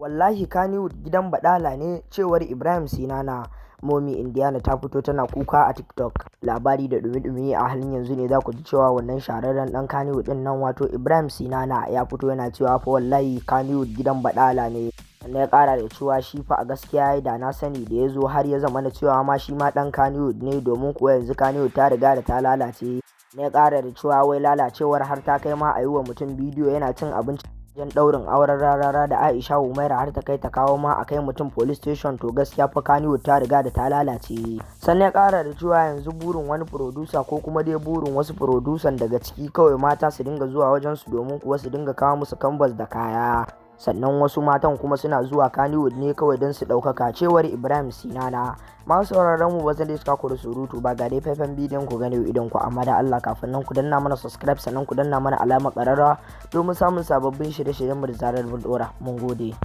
Wallahi Kannywood gidan baɗala ne, cewar Ibrahim Sinana. Momi Indiana ta fito tana kuka a TikTok. Labari da dumi-dumi a halin yanzu ne za ku ji cewa wannan shahararren dan Kannywood din nan, wato Ibrahim Sinana, ya fito yana cewa fa wallahi Kannywood gidan baɗala ne. Sannan ya kara da cewa shi fa a gaskiya da na sani da ya zo har ya zama na cewa ma shi ma dan Kannywood ne, domin kuwa yanzu Kannywood ta riga da ta lalace. Ya kara da cewa wai lalacewar har ta kai ma a yi wa mutum bidiyo yana cin abinci wajen daurin auren Rarara da Aisha Humaira, har ta kai ta kawo ma a kai mutum police station. To gaskiya fa Kannywood ta riga da ta lalace. Sannan ya kara da cewa yanzu burin wani producer, ko kuma dai burin wasu producer daga ciki, kawai mata su dinga zuwa wajen su, domin kuwa su dinga kawo musu canvas da kaya. Sannan wasu matan kuma suna zuwa Kannywood ne kawai don su ɗaukaka, cewar Ibrahim Sinana. Masu sauraron mu, ba zan dai ku da surutu ba, ga dai faifan bidiyon ku gane idan ku. Amma da Allah kafin nan ku danna mana subscribe, sannan ku danna mana alamar ƙararrawa domin samun sababbin shirye-shiryen mu da zarar mun dora. Mun gode.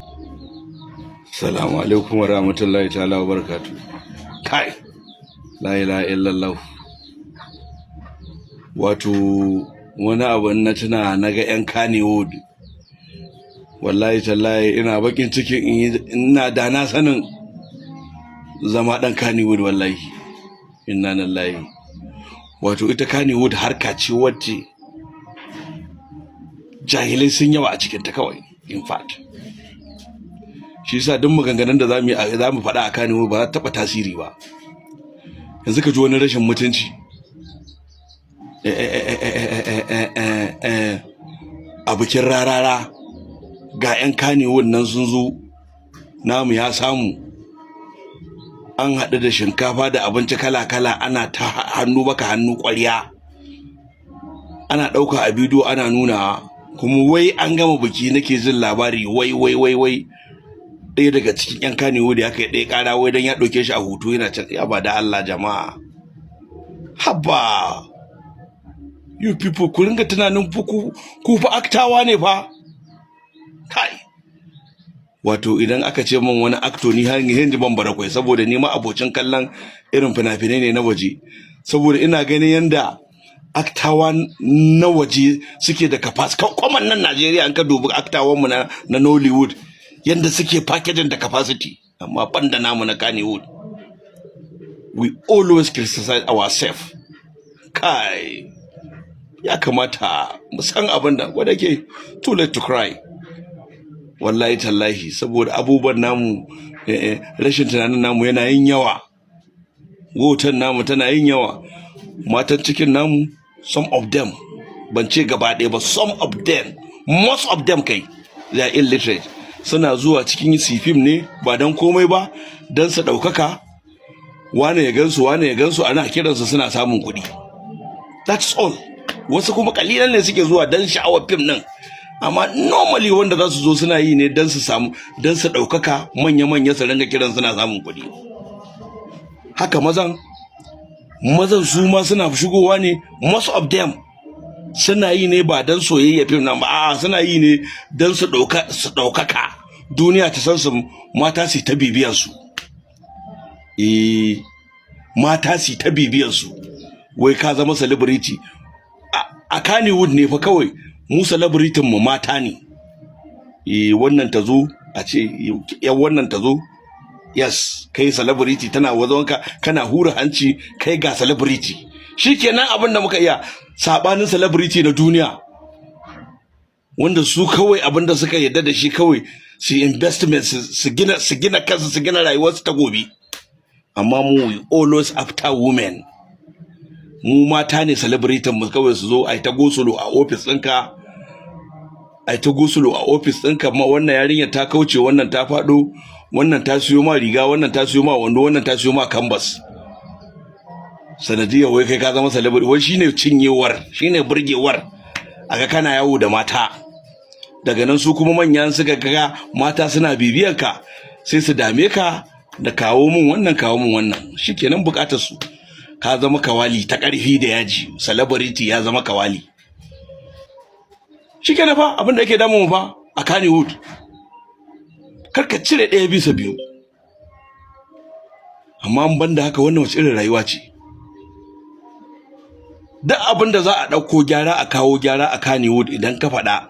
Salamu alaikum wa rahmatullahi ta'ala wa barakatu. Kai, la ilaha illallah. Wato wani abu na tuna na ga 'yan Kannywood. Wallahi tallahi ina bakin cikin ina da na sanin zama dan Kannywood, wallahi. Inna lillahi. Wato ita Kannywood harka ce wacce jahilai sun yawa a cikinta kawai, in fact. Shi yasa duk maganganun da zamu faɗa a Kannywood ba za ta taɓa tasiri ba. Yanzu ka ji wani rashin mutunci a bikin Rarara, ga 'yan Kannywood nan sun zo, namu ya samu, an haɗu da shinkafa da abinci kala-kala, ana ta hannu baka hannu ƙwarya, ana ɗauka a bidiyo ana nuna. Kuma wai an gama biki nake jin labari wai wai wai wai ɗaya daga cikin 'yan Kannywood ya kai ɗaya ƙara, wai don ya ɗauke shi a hoto yana can. Ya ba da Allah jama'a, haba, you people, ku ringa tunanin ku fa aktawa ne fa. Kai, wato idan aka ce min wani actor, ni har yanzu ban bara kwai, saboda ni ma abocin kallon irin fina-finai ne na waje, saboda ina ganin yanda aktawa na waje suke da capacity. Kwaman nan Najeriya, an ka dubi aktawan mu na Nollywood, yanda suke packaging da capacity, amma banda namu na Kannywood, we always criticize ourselves. Kai, ya kamata mu san abin da wanda ke too late to cry, wallahi tallahi, saboda abubuwan namu, rashin tunanin namu yana yin yawa, wautan namu tana yin yawa. Matan cikin namu, some of them, ban ce gaba ɗaya ba, some of them, most of them kai, they are illiterate. Suna zuwa cikin fim ne ba don komai ba, don su ɗaukaka, wane ya gansu, wane ya gansu, ana kiransu, suna samun kuɗi, that's all. Wasu kuma kalilan ne suke zuwa don sha'awar fim ɗin, amma normally wanda za su zo suna yi ne don su samu, don su ɗaukaka, manya-manya su ringa kiran, suna samun kuɗi. Haka mazan, mazan su ma suna shigowa ne, most of them suna yi ne ba don soyayya fim nan ba, a'a, suna yi ne don su ɗauka, su ɗaukaka, duniya ta san su, mata su ta bibiyan su, eh, mata su ta bibiyan su, wai ka zama celebrity. A Kannywood ne fa kawai mu celebrity mu mata ne. Eh, wannan ta zo a ce yan wannan ta zo, yes, kai celebrity, tana wazonka kana hura hanci, kai ga celebrity. Shikenan, abin da muka iya. Sabanin celebrity na duniya, wanda su kawai abin da suka yarda da shi kawai su investment, su gina kansu, su gina rayuwarsu ta gobe. Amma mu, we always after women. Mu mata ne celebrity mu, kawai su zo a ta go-slow a office ɗinka, a ta go-slow a office ɗinka ma. Wannan yarinya ta kauce, wannan ta faɗo, wannan ta siyo ma riga, wannan ta siyo ma wando, wannan ta siyo ma canvas, sanadiyar wai kai ka zama celebrity. Wai shine cinyewar, shine burgewar, aga kana yawo da mata. Daga nan su kuma manyan suka ga mata suna bibiyan ka, sai su dame ka da kawo mun wannan, kawo mun wannan. Shikenan, bukatar su, ka zama kawali ta ƙarfi da yaji. Celebrity ya zama kawali. Shikenan fa, abin da yake damu mu fa a Kannywood, kar ka cire ɗaya bisa biyu. Amma an banda haka, wannan wace irin rayuwa ce? Duk abin da za a ɗauko gyara, a kawo gyara a Kannywood, idan ka faɗa,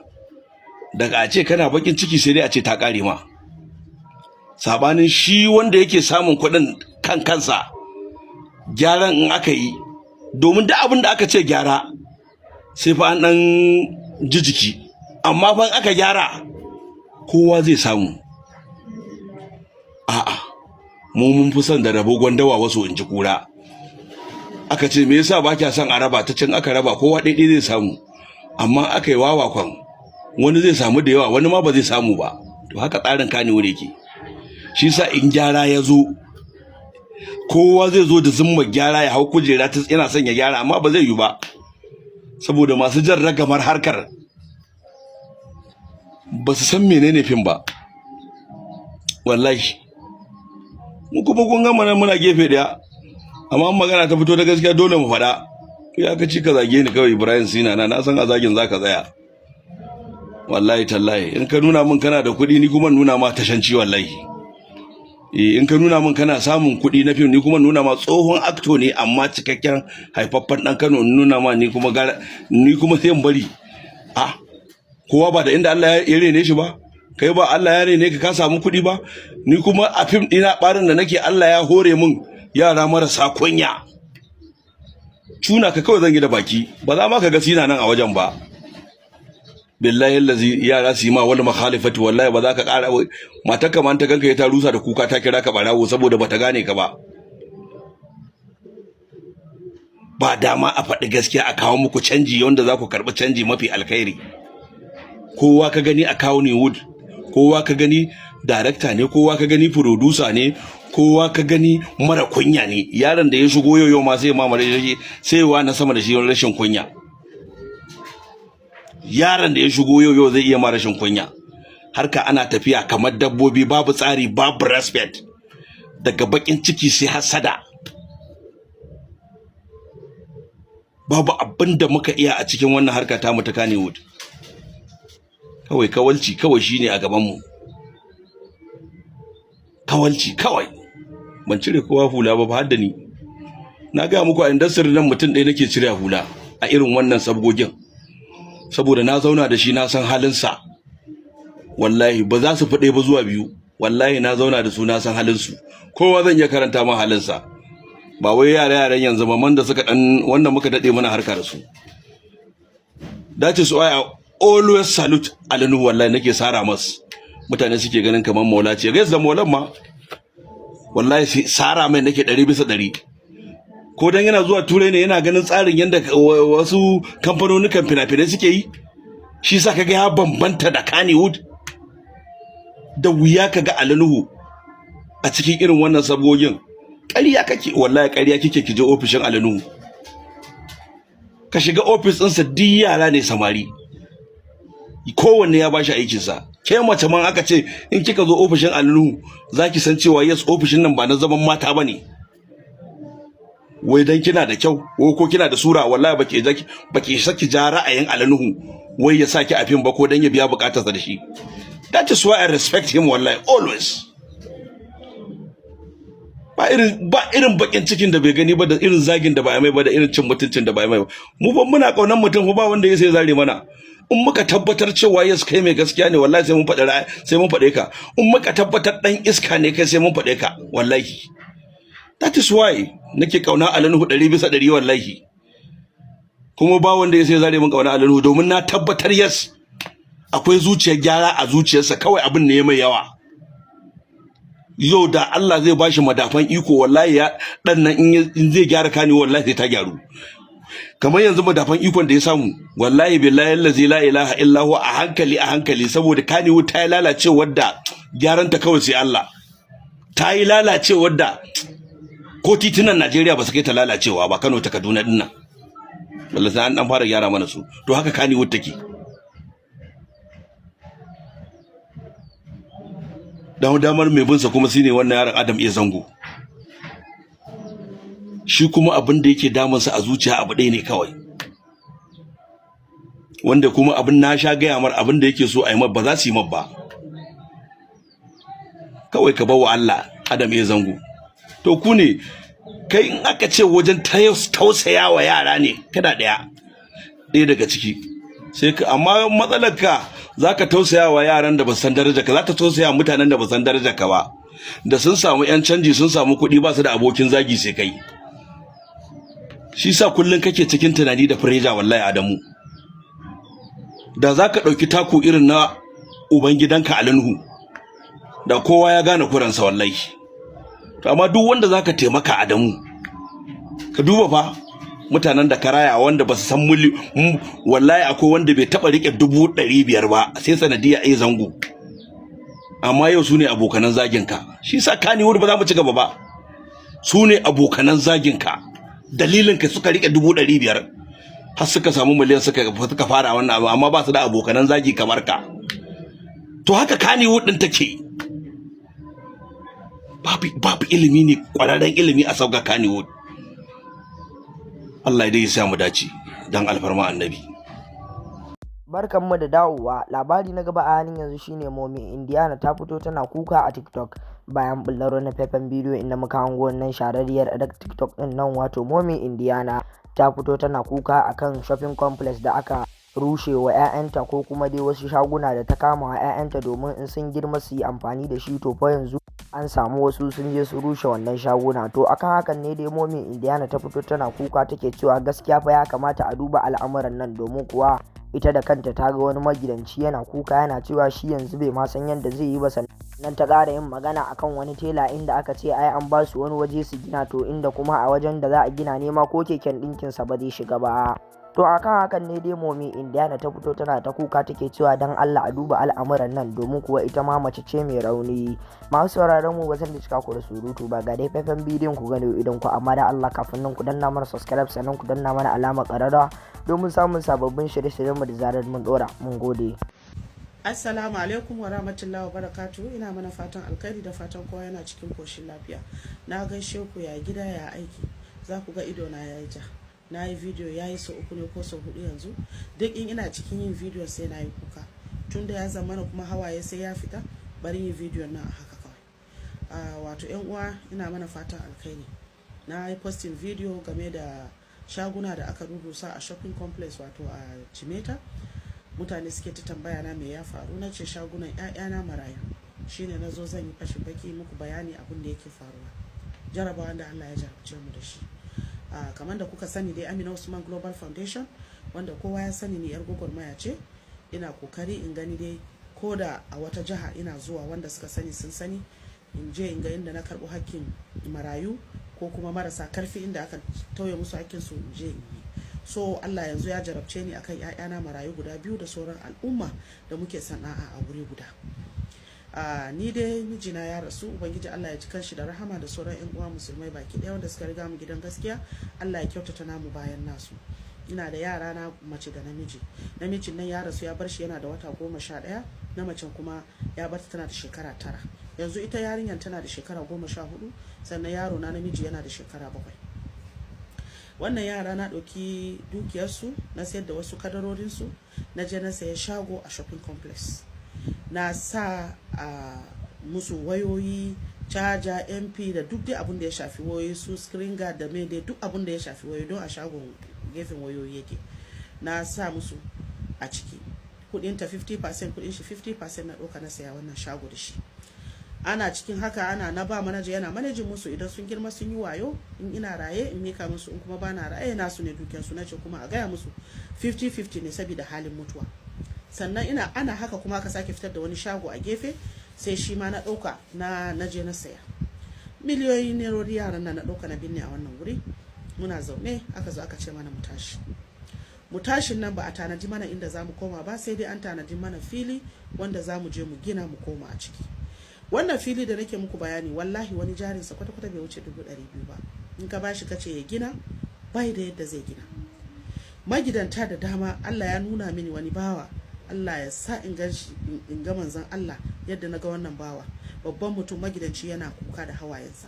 daga a ce kana bakin ciki sai dai a ce ta ƙare ma. Sabanin shi wanda yake samun kuɗin kan kansa, gyaran in aka yi, domin duk abin da aka ce gyara sai fa an ɗan ji jiki, amma fa in aka gyara kowa zai samu. A'a, mu mun fi son da rabo gwandawa wasu, in ji kura. Aka ce, "Me yasa ba kya son a raba?" Ta can aka raba, kowa ɗaiɗai zai samu, amma aka yi wawakon, wani zai samu da yawa, wani ma ba zai samu ba. To haka tsarin Kannywood yake. Shi sa in gyara ya zo, kowa zai zo da zimmar gyara, ya hau kujera ta yana son ya gyara, amma ba zai yi ba, saboda masu jan ragamar harkar ba su san menene fim ba, wallahi. Mu kuma kun gama nan muna gefe daya, amma magana ta fito ta gaskiya dole mu faɗa. Ya ka ci ka zage ni kawai, Ibrahim Sina, na san a zagin zaka tsaya. Wallahi tallahi, in ka nuna min kana da kuɗi, ni kuma nuna ma tashanci. Wallahi, eh, in ka nuna min kana samun kuɗi na fim, ni kuma nuna ma tsohon actor ne, amma cikakken haifaffen ɗan Kano. Nuna ma ni kuma gara, ni kuma sai in bari. Ah, kowa ba da inda Allah ya rene shi ba? Kai ba Allah ya rene ka ka samu kuɗi ba? Ni kuma a fim ɗina, ɓarin da nake, Allah ya hore min yara marasa kunya. Cuna ka kawai zan yi da baki, ba za ma ka ga Sina nan a wajen ba. Billahi allazi, yara su yi ma wani makhalifati, wallahi ba za ka ƙara. Matar ka ta ganka ya ta rusa da kuka, ta kira ka barawo, saboda bata gane ka ba. Ba dama a faɗi gaskiya a kawo muku canji wanda za ku karɓi canji mafi alkhairi. Kowa ka gani a Kannywood, kowa ka gani director ne, kowa ka gani producer ne, kowa ka gani mara kunya ne. Yaron da ya shigo yau ma sai ma mara sai wa na sama da shi rashin kunya. Yaron da ya shigo yau zai iya ma rashin kunya. Harka ana tafiya kamar dabbobi, babu tsari, babu respect, daga bakin ciki sai hasada. Babu abin da muka iya a cikin wannan harka ta mu ta Kannywood. Kawai kawalci kawai shine a gaban mu, kawalci kawai. Ban cire kowa hula ba, har da ni. Na ga muku, a industry nan mutum ɗaya nake cire hula a irin wannan sabgogin, saboda na zauna da shi, na san halinsa. Wallahi ba za su fi ɗaya ba zuwa biyu. Wallahi na zauna da su, na san halinsu. Kowa zan iya karanta ma halinsa, ba wai yara yaran yanzu ba man da suka dan wanda muka dade muna harka da su. That is why I always salute Ali Nuhu. Wallahi nake sara mas. Mutane suke ganin kamar maula ce gais da maulan ma. Wallahi sai sara mai nake 100%. Ko dan yana zuwa Turai ne, yana ganin tsarin yadda wasu kamfanonukan fina-finai suke yi, shi sa kaga ya bambanta da Kannywood. Da wuya kaga Ali Nuhu a cikin irin wannan sabgogin. Ƙarya kake, wallahi ƙarya kike. Ki je ofishin Ali Nuhu, ka shiga ofis ɗinsa, duk yara ne samari, kowanne ya bashi aikinsa. Ke mace man aka ce in kika zo ofishin Ali Nuhu, zaki san cewa yes, ofishin nan ba na zaman mata bane. Wai dan kina da kyau ko kina da sura, wallahi baki saki ja ra'ayin Ali Nuhu wai ya saki a fim ba, ko dan ya biya bukatarsa da shi. That is why I respect him, wallahi, always. Ba irin bakin cikin da bai gani ba, da irin zagin da ba ya mai ba, da irin cin mutuncin da ba ya mai ba. Mu fa muna kaunan mutum fa, ba wanda ya sai zare mana. In muka tabbatar cewa yes, kai mai gaskiya ne, wallahi sai mun faɗi, sai mun faɗe ka. In muka tabbatar dan iska ne kai, sai mun faɗe ka, wallahi. That is why nake kauna Ali Nuhu 100%, wallahi. Kuma ba wanda ya sai zare mun kauna Ali Nuhu, domin na tabbatar yes, akwai zuciyar gyara a zuciyarsa, kawai abin ne mai yawa. Yau da Allah zai bashi madafan iko, wallahi ya dan nan in zai gyara kani, wallahi sai ta gyaru. Kamar yanzu madafan ikon da ya samu, wallahi billahi allazi la ilaha illa huwa, a hankali a hankali, saboda kani ta yi lalace wadda gyaranta kawai sai Allah. Ta yi lalace wadda ko titunan Najeriya ba su kai ta lalacewa ba, Kano ta Kaduna din nan, wallahi sai an dan fara gyara mana su. To haka Kannywood take. Dan damar mai binsa kuma shine wannan yaron Adam iya zango. Shi kuma abin da yake damunsa a zuciya abu ɗaya ne kawai, wanda kuma abin na sha gaya mar, abin da yake so a yi mar ba za su yi mar ba. Kawai ka bawa Allah, Adam iya zango. To ku ne kai, in aka ce wajen tausaya wa yara ne, kana ɗaya ɗaya daga ciki sai ka. Amma matsalar ka, za ka tausaya wa yaran da ba san daraja ka, za ta tausaya mutanen da ba san daraja ka ba. Da sun samu yan canji, sun samu kuɗi, ba su da abokin zagi sai kai. Shi sa kullun kake cikin tunani da pressure. Wallahi Adamu, da za ka ɗauki taku irin na ubangidanka Ali Nuhu, da kowa ya gane kuransa wallahi. To amma duk wanda zaka taimaka, Adamu, ka duba fa mutanen da karaya wanda ba su san muli. Wallahi akwai wanda bai taba rike 500,000 ba sai sanadiyar ai zango, amma yau su ne abokanan zagin ka. Shi sa Kannywood ba za mu ci gaba ba. Su ne abokanan zagin ka, dalilin ka suka rike 500,000 har suka samu miliyan, suka fara wannan abu, amma ba su da abokanan zagi kamar ka. To haka Kannywood din take, babu ilimi ne, kwararren ilimi a sauka Kannywood. Allah ya dai ya sa mu dace dan alfarma Annabi. Barkanmu da dawowa. Labari na gaba a halin yanzu shine Momi Indiana ta fito tana kuka a TikTok bayan bullar wani faifan bidiyo inda muka hango wannan shahararriyar a TikTok din nan, wato Momi Indiana, ta fito tana kuka akan shopping complex da aka rushe wa 'ya'yanta, ko kuma dai wasu shaguna da ta kama wa 'ya'yanta domin in sun girma su yi amfani da shi. To fa yanzu an samu wasu sun je su rushe wannan shaguna. To akan hakan ne dai Momi Indiana ta fito tana kuka, take cewa gaskiya fa ya kamata a duba al'amuran nan, domin kuwa ita da kanta ta ga wani magidanci yana kuka, yana cewa shi yanzu bai ma san yadda zai yi ba. Sannan ta ƙara yin magana akan wani tela inda aka ce ai an ba su wani waje su gina, to inda kuma a wajen da za a gina nema ko keken ɗinkinsa ba zai shiga ba. To akan hakan ne dai Momi Indiana ta fito tana ta kuka, take cewa dan Allah a duba al'amuran nan, domin kuwa ita ma mace ce mai rauni. Masu sauraron mu, ba zan da cika ku da surutu ba, ga dai faifan bidiyon ku gani idan ku. Amma da Allah kafin nan ku danna mana subscribe, sannan ku danna mana alamar ƙararrawa domin samun sababbin shirye-shiryen mu da zarar mun dora. Mun gode. Assalamu alaikum wa rahmatullahi wa barakatuhu. Ina mana fatan alkhairi da fatan kowa yana cikin koshin lafiya. Na gaishe ku, ya gida, ya aiki? Za ku ga ido na yayi ja. Na yi video ya yi sau uku ne ko sau hudu yanzu. Duk in ina cikin yin video sai na yi kuka. Tun da ya zamana kuma hawaye sai ya fita, bari yin video nan a haka kawai. Wato yan uwa, ina mana fatan alkhairi. Na yi posting video game da shaguna da aka rurusa a shopping complex, wato a Jimeta. Mutane suke ta tambaya na me ya faru. Na ce shagunan 'ya'yana marayu. Shine na zo zan yi fashin baki muku bayani abin da yake faruwa, jarabawan da Allah ya jarabce mu da shi. Kamar da kuka sani dai, Amina Usman Global Foundation, wanda kowa ya sani ni yar gwagwarmaya ce. Ina kokari in gani dai ko da a wata jiha ina zuwa, wanda suka sani sun sani, in je in ga inda na karɓo hakkin marayu ko kuma marasa karfi, inda aka tauye musu hakkin su, in je in yi. So Allah yanzu ya jarabce ni akan 'ya'yana marayu guda biyu da sauran al'umma da muke sana'a a wuri guda. Ni dai mijina ya rasu, Ubangiji Allah ya ji kanshi da rahama, da sauran 'yan uwa musulmai baki ɗaya wanda suka riga mu gidan gaskiya. Allah ya kyautata namu bayan nasu. Ina da yara na mace da namiji. Namijin nan ya rasu ya bar shi yana da wata 11, na macen kuma ya bar tana da shekara 9. Yanzu ita yarinyar tana da shekara 14, sannan yaro na namiji yana da shekara 7. Wannan yara na ɗauki dukiyarsu na sayar da wasu kadarorinsu, na je na saya shago a shopping complex. Na sa a musu wayoyi, caja, MP da duk dai abun da ya shafi wayoyi, su screen guard da mai dai duk abun da ya shafi wayoyi, don a shagon gefen wayoyi yake. Na sa musu a ciki, kudin ta 50%, kudin shi 50% na ɗauka na saya wannan shago da shi. Ana cikin haka ana na ba manaja, yana managing musu. Idan sun girma sun yi wayo, in ina raye in mika musu, in kuma ba na raye nasu ne dukiyar su. Nace kuma a gaya musu 50-50 ne saboda halin mutuwa. Sannan ina ana haka kuma aka sake fitar da wani shago a gefe, sai shi ma na ɗauka na naje na saya. Miliyoyin nerori yaran nan na ɗauka na binne a wannan wuri. Muna zaune aka zo aka ce mana mu tashi. Mu tashin nan ba a tanadi mana inda za mu koma ba, sai dai an tanadi mana fili wanda za mu je mu gina mu koma a ciki. Wannan fili da nake muku bayani, wallahi wani jarinsa kwata-kwata bai wuce 200,000 ba. In ka bashi kace ya gina, bai da yadda zai gina. Magidanta da dama, Allah ya nuna mini wani bawa, Allah ya sa in gan shi, in ga manzon Allah yadda na ga wannan bawa, babban mutum magidanci yana kuka da hawayensa.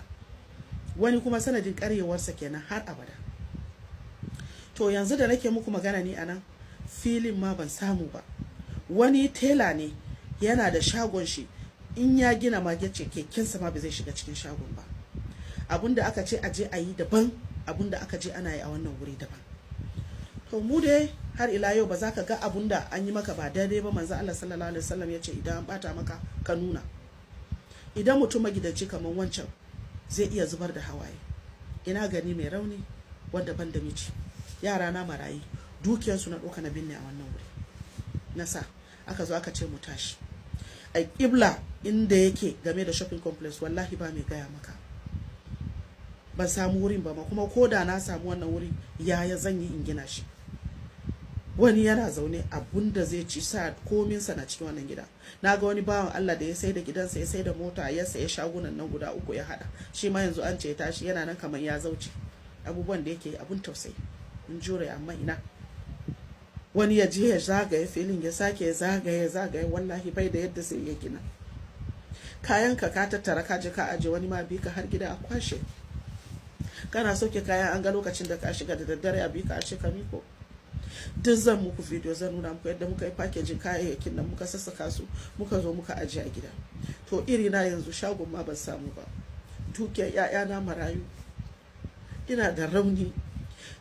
Wani kuma sanadin karyewarsa kenan har abada. To yanzu da nake muku magana ni anan, filin ma ban samu ba. Wani tela ne yana da shagon shi, in ya gina ma yace kekensa ma ba zai shiga cikin shagon ba. Abinda aka ce aje a yi daban, abinda aka je ana yi a wannan wuri daban. To mu dai har ila yau ba za ka ga abun da an yi maka ba daidai ba. Manzo Allah sallallahu alaihi wasallam ya ce idan an bata maka ka nuna. Idan mutum magidanci kamar wancan zai iya zubar da hawaye, ina gani mai rauni wanda ban da miji, yara na marayi, dukiyarsu na ɗauka na binne a wannan wuri. Na sa aka zo aka ce mu tashi a ƙibla inda yake game da shopping complex. Wallahi ba mai gaya maka ban samu wurin ba ma. Kuma ko da na samu wannan wurin, yaya zan yi in gina shi? Wani yana zaune, abun da zai ci sa kominsa na cikin wannan gida. Na ga wani bawan Allah da ya sai da gidansa, ya sai da mota, ya saya shagunan nan guda uku ya hada. Shi ma yanzu an ce ya tashi, yana nan kamar ya zauce. Abubuwan da yake abun tausayi. In jure, amma ina wani ya je ya zagaye filin, ya sake ya zagaye zagaye, wallahi bai da yadda sai ya gina. Kayan ka ka tattara, ka je ka aje, wani ma bi ka har gida a kwashe. Kana sauke kayan, an ga lokacin da ka shiga da daddare, a bi ka a ce ka miko. Duk zan muku video, zan nuna muku yadda muka yi packaging kayayyakin nan, muka sassaka su, muka zo muka aje a gida. To iri na yanzu shagon ma ban samu ba, dukiyar 'ya'yana marayu, ina da rauni.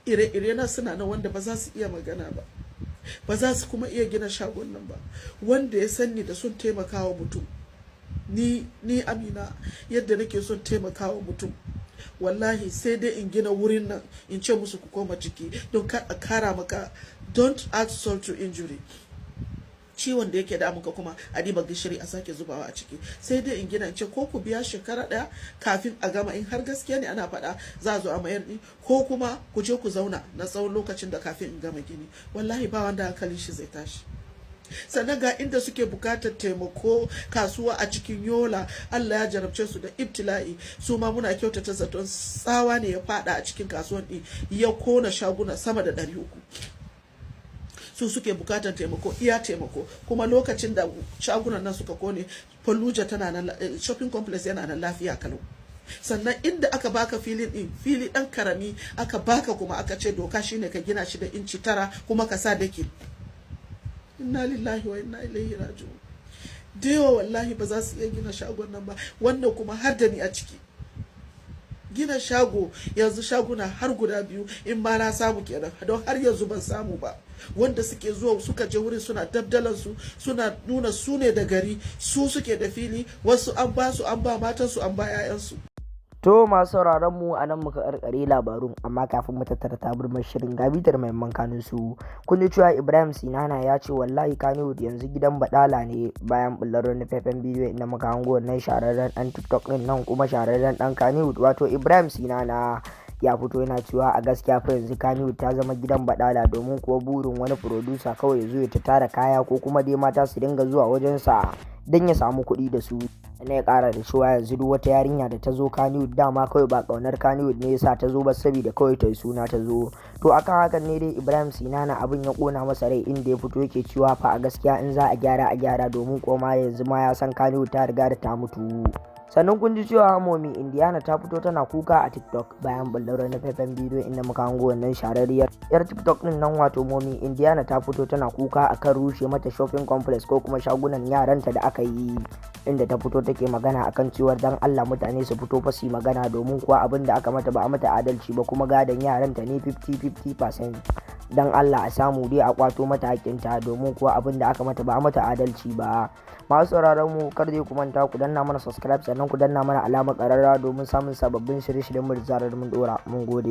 Ire-ire na suna nan wanda ba za su iya magana ba, ba za su kuma iya gina shagon nan ba. Wanda ya sanni da son taimakawa mutum, ni Amina, yadda nake son taimakawa mutum, wallahi sai dai in gina wurin nan in ce musu ku koma ciki don kar a kara maka. Don't add salt to injury. Ciwon da yake damunka kuma a diba gishiri a sake zubawa a ciki. Sai dai in gina in ce ko ku biya shekara daya kafin a gama, in har gaskiya ne ana faɗa za a zo a mayar ni, ko kuma ku je ku zauna na tsawon lokacin da kafin in gama gini. Wallahi ba wanda hankalin shi zai tashi. Sannan ga inda suke bukatar taimako, kasuwa a cikin Yola, Allah ya jarabce su da ibtila'i. Su ma muna kyautata zaton tsawa ne ya fada a cikin kasuwan din ya kona shaguna sama da 300. Su suke bukatar taimako, iya taimako. Kuma lokacin da shagunan nan suka kone, Fallujah tana nan, shopping complex yana nan lafiya kalau. Sannan inda aka baka filin din, fili dan karami aka baka, kuma aka ce doka shine ka gina shi da inci 9 kuma ka sa dake. Inna lillahi wa inna ilaihi raji'un. Da yawa wallahi ba za su iya gina shagon nan ba, wannan kuma har da ni a ciki. Gina shago yanzu, shaguna har guda biyu in ma na samu kenan, don har yanzu ban samu ba. Wanda suke zuwa suka je wurin suna dabdalan su, suna nuna su ne da gari, su suke da fili. Wasu an ba su, an ba matansu, an ba 'ya'yansu. To masu sauraron mu, a nan muka karkare labarun, amma kafin mu tattara taburmar shirin, ga bitar mahimman kanun su. Kun ji cewa Ibrahim Sinana ya ce wallahi Kannywood yanzu gidan badala ne, bayan bullar wani faifan bidiyo inda muka hango wannan shahararren dan TikTok din nan kuma shahararren dan Kannywood, wato Ibrahim Sinana, ya fito yana cewa a gaskiya fa yanzu Kannywood ta zama gidan badala, domin kuwa burin wani producer kawai ya zo ya ta tara kaya ko kuma dai mata su dinga zuwa wajensa don ya samu kuɗi da su. Na ya kara da cewa yanzu duk wata yarinya da ta zo Kannywood, dama kawai ba kaunar Kannywood ne yasa ta zo ba, saboda kawai ta yi suna ta zo. To akan hakan ne dai Ibrahim Sinana abin ya kona masa rai, inda ya fito yake cewa fa a gaskiya in za a gyara a gyara, domin koma yanzu ma ya san Kannywood ta riga da ta mutu. Sannan kun ji cewa Momi Indiana ta fito tana kuka a TikTok bayan bullar na faifan bidiyo inda muka hango wannan shahararriyar yar TikTok din nan, wato Momi Indiana, ta fito tana kuka akan rushe mata shopping complex ko kuma shagunan yaranta da aka yi, inda ta fito take magana akan cewar dan Allah mutane su fito fa su yi magana, domin kuwa abin da aka mata ba a mata adalci ba, kuma gadon yaranta ne 50-50%. Dan Allah a samu dai a kwato mata hakinta, domin kuwa abin da aka mata ba a mata adalci ba. Masu sauraron mu, kar dai ku manta ku danna mana subscribe, sannan ku danna mana alamar kararrawa domin samun sababbin shirye-shiryen mu da zarar mun dora. Mun gode.